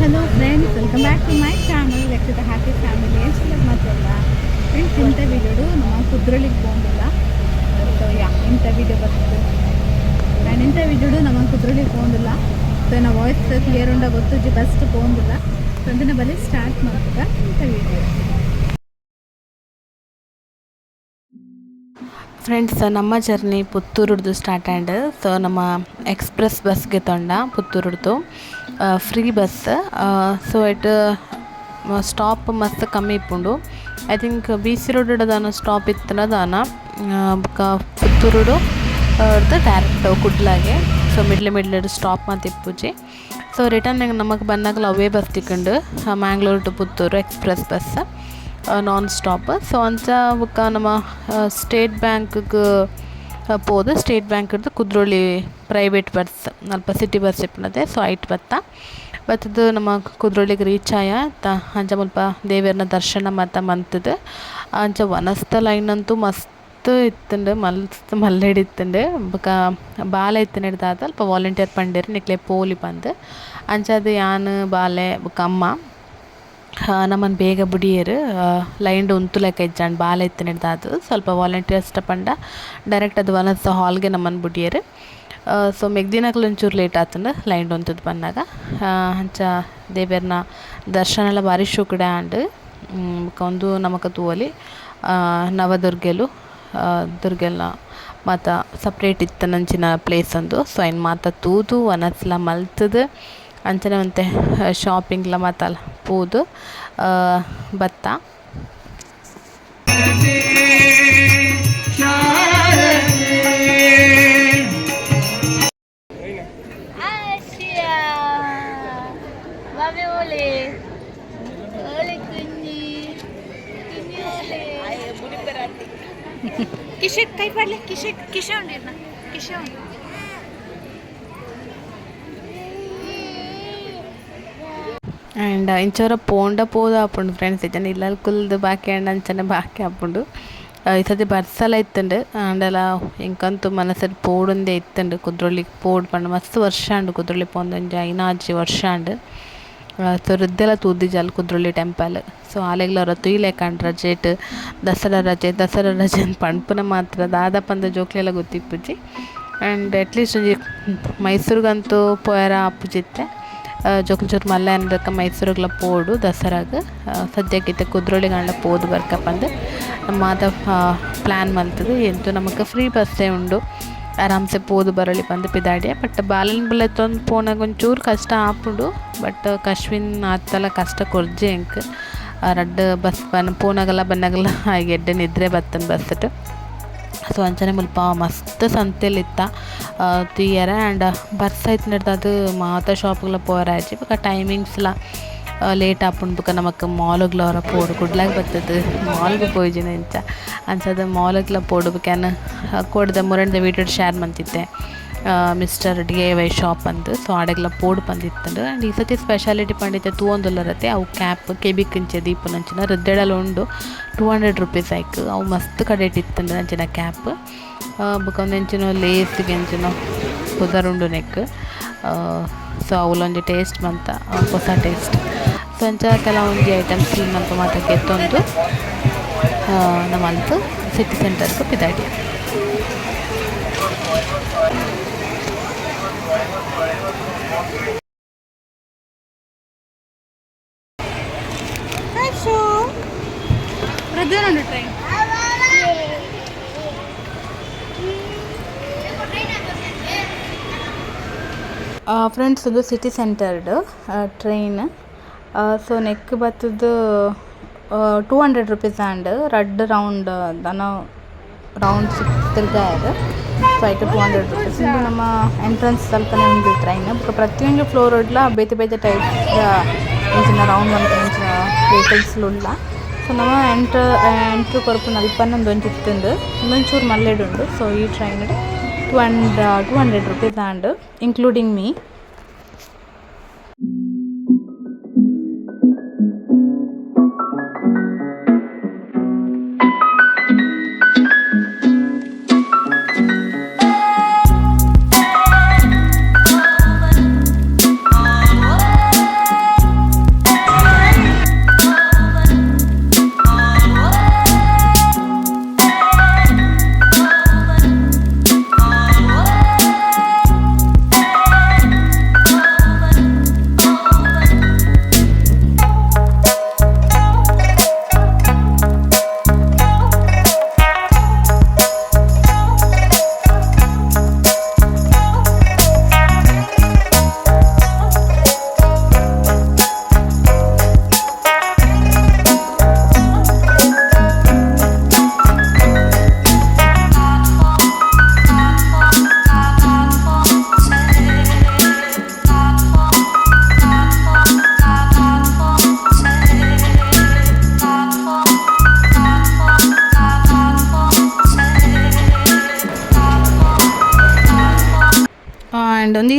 Hello friends, welcome back to my channel Lakshitha happy family. ಮಾತ್ರಲ್ಲ friends, ಇಂಥ ವಿಡಿಯೋಡು ನಮ್ಮ ಕುದ್ರೊಳಿಗೆ ಹೋಗಿಲ್ಲ. ಸೊ ಯಾ, ಇಂಥ ವಿಡಿಯೋ ಬರ್ತದೆ. ನಾನು ಇಂಥ ವಿಡಿಯೋಡು ನಮ್ಮ ಕುದ್ರೊಳಿಗೆ ಹೋಗಿಲ್ಲ. ಸೊ ನಾ ವಾಯ್ಸ್ ಕ್ಲಿಯರ್ ಉಂಡ ಗೊತ್ತುಜಿ, ಫಸ್ಟ್ ಹೋಗಿಲ್ಲ. ಸೊ ಅಂದಿನ ಬಲಿ ಸ್ಟಾರ್ಟ್ ಮಾಡ್ತದೆ ಇಂಥ ವಿಡಿಯೋ. ಫ್ರೆಂಡ್ಸ್, ನಮ್ಮ ಜರ್ನಿ ಪುತ್ತೂರುಡ್ದು ಸ್ಟಾರ್ಟ್ ಆ್ಯಂಡ್. ಸೊ ನಮ್ಮ ಎಕ್ಸ್ಪ್ರೆಸ್ ಬಸ್ಗೆ ತೊಂಡ ಪುತ್ತೂರುಡ್ದು ಫ್ರೀ ಬಸ್. ಸೊ it stop ಮಸ್ತ್ ಕಮ್ಮಿ ಇಪ್ಪುಂಡು. I think B C road ದಾನ ಸ್ಟಾಪ್ ಇತ್ತನ ದಾನ. ಬೊಕ ಪುತ್ತೂರುಡು ಡೈರೆಕ್ಟ್ ಕುಡ್ಲಾಗೆ. ಸೊ ಮಿಡ್ಲ್ ಮಿಡ್ಲ್ ಸ್ಟಾಪ್ ಮಾತ ಇಪ್ಪುಜಿ. ಸೊ ರಿಟರ್ನ್ ನಮಗೆ ಬನ್ನಗಲ ಅವೇ bus ತಿಕ್ಕಂಡು, Mangalore to Puttur express bus, non stop. So ಅಂಚ ಬೊಕ್ಕ ನಮ ಸ್ಟೇಟ್ ಬ್ಯಾಂಕ್ಗ್ ಪೋದು, ಸ್ಟೇಟ್ ಬ್ಯಾಂಕ್ಡ್ದು ಕುದ್ರೋಳಿ ಪ್ರೈವೇಟ್ ಬಸ್, ಅಲ್ಪ ಸಿಟಿ ಬಸ್ ಇಪ್ಪುನತೆ. ಸೊ ಐಟ್ ಬತ್ತ ಬತ್ತುದು ನಮ್ಮ ಕುದ್ರೋಳಿಗ್ ರೀಚ್ ಆಯ. ಅಂಚ ಮುಲ್ಪ ದೇವೆರ್ನ ದರ್ಶನ ಮಾತ ಮಂತುದು, ಅಂಚ ವನಸ್ದ ಲೈನ್ ಅಂತೂ ಮಸ್ತ್ ಇತ್ತುಂಡು, ಮಸ್ತ್ ಮಲ್ಲೆಡ್ ಇತ್ತುಂಡು. ಬೊಕ ಬಾಲೆ ಇತ್ತಿನೆಡ್ದಾದ್ ಅಲ್ಪ ವಾಲಂಟಿಯರ್ ಪಂಡೆರ್ ನಿಕ್ಲೆ ಪೋಲಿ ಪಂದ್. ಅಂಚಾದ್ ಯಾನ್, ಬಾಲೆ ಬೊಕ ಅಮ್ಮ ನಮನ್ ಬೇಗ ಬುಡಿಯೆರ್. ಲೈನ್ಡ್ ಉಂತುಲೆಕ ಇಜ್ಜಾಂಡ್ ಬಾಲೆ ಇತ್ತಿನೆಡ್ದಾದ್. ಸ್ವಲ್ಪ ವಾಲಂಟಿಯರ್ಸ್ ಪಂಡ ಡೈರೆಕ್ಟ್ ಅದು ವನಸ್ ಹಾಲ್ಗೆ ನಮನ್ ಬುಡಿಯೆರ್. ಸೊ ಮೆಗ್ದಿನಕುಲು ಒಂಚೂರು ಲೇಟ್ ಆತುಂಡು ಲೈನ್ಡ್ ಉಂತುದು ಬನ್ನಗ. ಅಂಚ ದೇವೆರ್ನ ದರ್ಶನಲ ಬಾರಿ ಶೋಕುಡೆ ಆಂಡ್. ಬೊಕ ಉಂದು ನಮಕ್ ತೂವೊಲಿ ನವದುರ್ಗೆಲು, ದುರ್ಗೆಲ್ನ ಮಾತ ಸಪ್ರೇಟ್ ಇತ್ತಿನಂಚಿನ ಪ್ಲೇಸ್ ಉಂದು. ಸೊ ಐನ್ ಮಾತ ತೂದು ವನಸ್ಲ ಮಲ್ತುದು, ಅಂಚನೆ ಒಂತೆ ಶಾಪಿಂಗ್ಲ ಮಾತಲ ಪೋದು ಬತ್ತ. ಕಿಶೆ ಕೈ ಪಾಡ್ಲೆ, ಕಿಶೆ ಕಿಶೆ ಉಂಡಿರ್ನ ಕಿಶೆ ಉಂಡು. ಆ್ಯಂಡ್ ಇಂಚೊರ ಪೋಂಡ ಪೋದು ಆಪುಂಡು ಫ್ರೆಂಡ್ಸ್, ಇಜ್ಜಂಡ ಇಲ್ಲಲ್ ಕುಲ್ದು ಬಾಕಿ ಆಂಡ ಅಂಚನೆ ಬಾಕಿ ಆಪುಂಡು. ಈ ಸರ್ತಿ ಬರ್ಸಲ ಇತ್ತುಂಡು. ಆಂಡಲ ಎಂಕಂತೂ ಮನಸ್ಸುಡು ಪೋಡುಂದೇ ಇತ್ತುಂಡು, ಕುದ್ರೋಳಿಗ್ ಪೋಡು ಪಂಡ. ಮಸ್ತ್ ವರ್ಷ ಆಂಡ್ ಕುದ್ರೋಳಿ ಪೋಂದು, ಒಂಜಿ ಐನಾಜಿ ವರ್ಷ ಆಂಡ್. ಸೊ ರುದ್ದೆಲ ತೂದಿಜಲ್ ಕುದ್ರೋಳಿ ಟೆಂಪಲ್. ಸೊ ಆಲೆಗ್ಲ ಒರ ತೂಯಿಲೆಕ ರಜೆಟ್, ದಸರಾ ರಜೆ ದಸರಾ ರಜೆ ಅಂದ್ ಪನ್ಪುನ ಮಾತ್ರ, ದಾದ ಪಂದ್ ಜೋಕ್ಲೆಲ ಗೊತ್ತಿಪ್ಪುಜಿ. ಆ್ಯಂಡ್ ಅಟ್ಲೀಸ್ಟ್ ಒಂಜಿ ಮೈಸೂರುಗಂತೂ ಪೋಯೆರ ಆಪುಜಿ ಇತ್ತೆ. ಜೋಕುಲು ಚೂರು ಮಲ್ಲೆ ಆನದಕ್ಕ ಮೈಸೂರುಗ್ಲ ಪೋಡು ದಸರಾಗ್. ಸದ್ಯಕ್ಕೆ ಇತ್ತೆ ಕುದ್ರೋಳಿಗಾಂಡ ಪೋದು ಬರ್ಕ ಪಂದ್ ಮಾತ ಪ್ಲ್ಯಾನ್ ಮಲ್ತುದು, ಎಂತು ನಮಕ್ ಫ್ರೀ ಬಸ್ಸೇ ಉಂಡು, ಆರಾಮ್ಸೆ ಪೋದು ಬರೊಲಿ ಪಂದ್ ಪಿದಾಡ್ಯ. ಬಟ್ ಬಾಲೆನ್ ಬುಲೆತೊಂದು ಪೋನಗ ಒಂಚೂರು ಕಷ್ಟ ಆಪುಂಡು. ಬಟ್ ಕಶ್ವಿನ್ ಆತಲ ಕಷ್ಟ ಕೊರ್ಜೆ ಎಂಕ್. ರಡ್ಡ್ ಬಸ್ ಬನ್ ಪೋನಗಲ ಬನ್ನಗಲ ಎಡ್ಡೆ ನಿದ್ರೆ ಬತ್ತುಂಡು ಬಸ್ಸುಟ್. ಸೊ ಅಂಚನೆ ಮುಲ್ಪ ಮಸ್ತ್ ಸಂತೆಲು ಇತ್ತ ತೂಯೆರೆ. ಆ್ಯಂಡ್ ಬರ್ಸ ಇತ್ತಿನೆಡ್ದಾದ್ ಮಾತ ಶಾಪ್ಗ್ಲ ಪೋಯೆರೆ ಆಯಿಜಿ. ಬೊಕ ಟೈಮಿಂಗ್ಸ್ಲ ಲೇಟ್ ಆಪುಂಡು. ಬೊಕ ನಮಕ್ ಮಾಲುಗ್ಲ ಒರ ಪೋಡು, ಕುಡ್ಲಗ್ ಬತ್ತುದು ಮಾಲ್ಗ್ ಪೋಯಿಜಿನ ಇಂಚ. ಅಂಚಾದ್ ಮಾಲುಗ್ಲ ಪೋಡು. ಬೊಕ ಯಾನ್ ಕೋಡೆದ ಮುರಣಿದ ವೀಡಿಯೋಡ್ ಶೇರ್ ಮಂತಿತ್ತೆ, ಮಿಸ್ಟರ್ ಡಿಐವೈ ಶಾಪ್ ಅಂದ್. ಸೊ ಆಡೆಗ್ಲ ಪೋಡು ಪಂದಿತ್ತುಂಡು. ಆ್ಯಂಡ್ ಈ ಸತಿ ಸ್ಪೆಷಾಲಿಟಿ ಪಂಡ ಇತ್ತೆ ತೂವೊಂದುಲ್ಲರತೆ, ಅವು ಕ್ಯಾಪ್ ಕೆಬಿಕ್ ಇಂಚ ದೀಪುನಂಚಿನ ರುದ್ದೆಡಲ ಉಂಡು. 200 ರುಪೀಸ್ ಐಕ್. ಅವು ಮಸ್ತ್ ಕಡೆಟ್ ಇತ್ತುಂಡು ಅಂಚಿನ ಕ್ಯಾಪ್. ಬೊಕ ಉಂದೆಂಚಿನ ಲೇಸ್ಗ್ ಎಂಚಿನ ಪುದರುಂಡು ನೆಕ್ಕ್. ಸೊ ಅವ್ಲೊಂಜಿ ಟೇಸ್ಟ್ ಮಂತ, ಪೊಸ ಟೇಸ್ಟ್. ಸೊ ಅಂಚ ಕೆಲವೊಂಜಿ ಐಟಮ್ಸ್ ನಲ್ಪ ಮಾತ ಗೆತ್ತೊಂದು ನಮ ಅಲ್ತ್ ಸಿಟಿ ಸೆಂಟರ್ಗ್ ಪಿದಾಡಿಯ. ಪ್ರಜ್ವಲ್ ಟ್ರೈನ್. ಫ್ರೆಂಡ್ಸ್, ಉಂದು ಸಿಟಿ ಸೆಂಟರ್ಡ್ ಟ್ರೈನ್. ಸೊ ನೆಕ್ಕ್ ಬತ್ತುದು 200 ರುಪೀಸ್ ಆಂಡ್. ರಡ್ಡ್ ರೌಂಡ್ ದಾನ ರೌಂಡ್ ತಿರ್ಗಾಯೆರ್. ಸೊ ಐಕ್ 200 ರುಪೀಸ್. ಉಂದು ನಮ್ಮ ಎಂಟ್ರೆನ್ಸ್ ಅಲ್ಪನೆ ಉಂಡು ಟ್ರೈನ್. ಬೊಕ ಪ್ರತಿಯೊಂಜಿ ಫ್ಲೋರ್ ಡ್ಲ ಬೇತೆ ಬೇತೆ ಟೈಪ್ ಇಂಚಿನ ರೌಂಡ್ ಮನ್ಪುನಂಚಿನ ವೆಹಿಕಲ್ಸ್ ಉಲ್ಲ. ಸೊ ನಮ ಎಂಟ್ರ್ ಎಂಟ್ರಿ ಕೊರ್ಪುನ ಅಲ್ಪನೆ ಉಂದೊಂಜಿ ಇತ್ತುಂಡು. ಉಂದೊಂಚೂರು ಮಲ್ಲೆಡ್ ಉಂಡು. ಸೊ ಈ train 200 rupees and including me.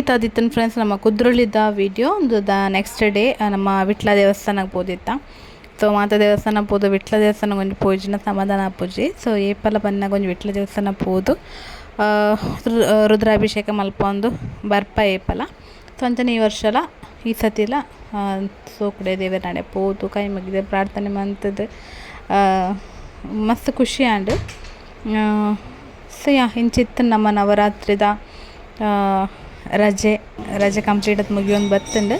ಇಂಚಿತ್ತಾದಿತ್ತಿನ ಫ್ರೆಂಡ್ಸ್ ನಮ್ಮ ಕುದ್ರೋಳಿದ ವಿಡಿಯೋ. ದ ನೆಕ್ಸ್ಟ್ ಡೇ ನಮ್ಮ ವಿಟ್ಲ ದೇವಸ್ಥಾನಕ್ಕೆ ಪೋದಿತ್ತ. ಸೊ ಮಾತ ದೇವಸ್ಥಾನ ಪೋದು ವಿಟ್ಲ ದೇವಸ್ಥಾನ ಒಂಜಿ ಪೋಯಿಜಿನ ಸಮಾಧಾನ ಆಪುಜಿ. ಸೊ ಏಪಲ ಬನ್ನಗ ಒಂಜಿ ವಿಟ್ಲ ದೇವಸ್ಥಾನ ಪೋದು ರುದ್ರಾಭಿಷೇಕ ಮಲ್ಪೊಂದು ಬರ್ಪ ಏಪಲ. ಸೊ ಅಂಚನೆ ಈ ವರ್ಷಲ ಈ ಸತಿಲ ಸೋಕುಡೆ ದೇವೆರ್ನಡೆ ಪೋದು ಕೈ ಮುಗಿದು ಪ್ರಾರ್ಥನೆ ಮಂತುದು ಮಸ್ತ್ ಖುಷಿ ಆಂಡ್. ಸೊ ಯಾ ಇಂಚಿತ್ತು ನಮ್ಮ ನವರಾತ್ರಿದ ರಜೆ ರಜೆ ಕಂಪ್ಲೀಟ್ ಆತ್ ಮುಗಿಯೊಂದು ಬತ್ತುಂಡು.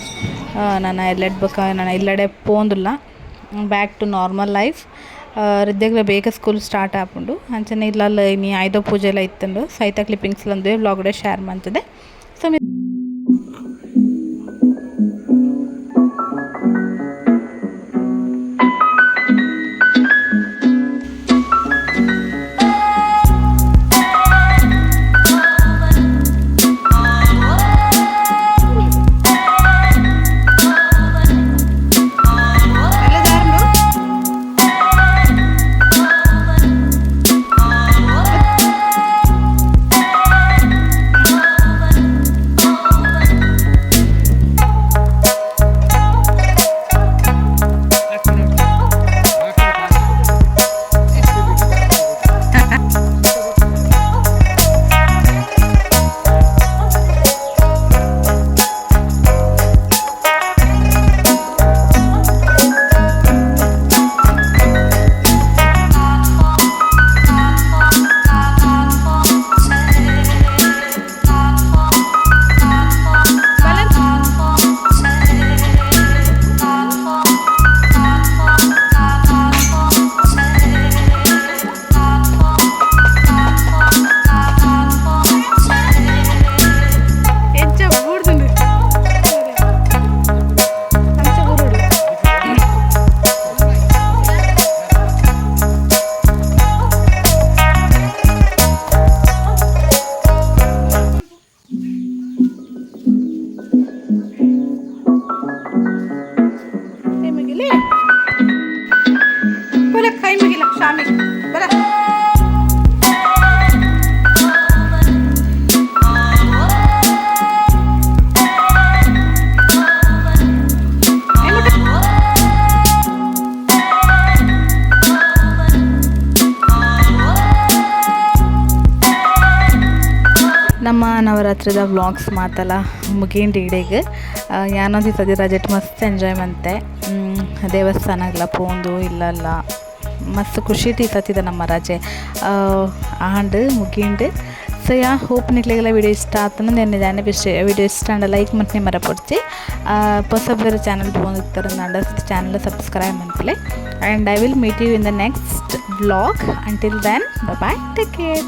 ನನ ಎಲ್ಲೆಡ್ ಬೊಕ ನನ ಇಲ್ಲಡೆ ಪೋಂದುಲ್ಲ, ಬ್ಯಾಕ್ ಟು ನಾರ್ಮಲ್ ಲೈಫ್. ರಿದ್ಯಗ್ಲ ಬೇಗ ಸ್ಕೂಲ್ ಸ್ಟಾರ್ಟ್ ಆಪುಂಡು. ಅಂಚನೆ ಇಲ್ಲಲ್ ಇನಿ ಆಯುಧ ಪೂಜೆಲ ಇತ್ತುಂಡು. ಸೊ ಐತ ಕ್ಲಿಪ್ಪಿಂಗ್ಸ್ ಒಂದುವೆ ವ್ಲಾಗ್ ಶೇರ್ ಮಂತುದೆ. ಸೊ ನಮ್ಮ ನವರಾತ್ರಿದ ವ್ಲಾಗ್ಸ್ ಮಾತಲ್ಲ ಮುಗೀಂಡ್ ಇಡೆಗ್. ಯಾನೊಂದು ಸದಿ ರಜೆಟ್ ಮಸ್ತ್ ಎಂಜಾಯ್ ಮಂತೆ. ದೇವಸ್ಥಾನಗ್ಲ ಪೋಂದು ಇಲ್ಲಲ್ಲ ಮಸ್ತ್ ಖುಷಿ ಸತಿದ ನಮ್ಮ ರಜೆ ಆಂಡ್ ಮುಗೀಂಡ್. ಸೊ ಯಾ ಹೋಪ್ ನಿಕ್ಲೆಗೆಲ್ಲ ವಿಡಿಯೋ ಇಷ್ಟ ಆತನ ನೆನ್ನೆ ವಿಡಿಯೋ ಇಷ್ಟ ಆಂಡ ಲೈಕ್ ಮಲ್ಪನೆ ಮರಪೊಡ್ಚಿ. ಹೊಸಬರ ಚಾನಲ್ ಪೋಂದಿತ್ತರ ಚಾನಲ್ ಸಬ್ಸ್ಕ್ರೈಬ್ ಮನ್ಪುಲೆ. And I will meet you in the next vlog. Until then, bye bye, take care.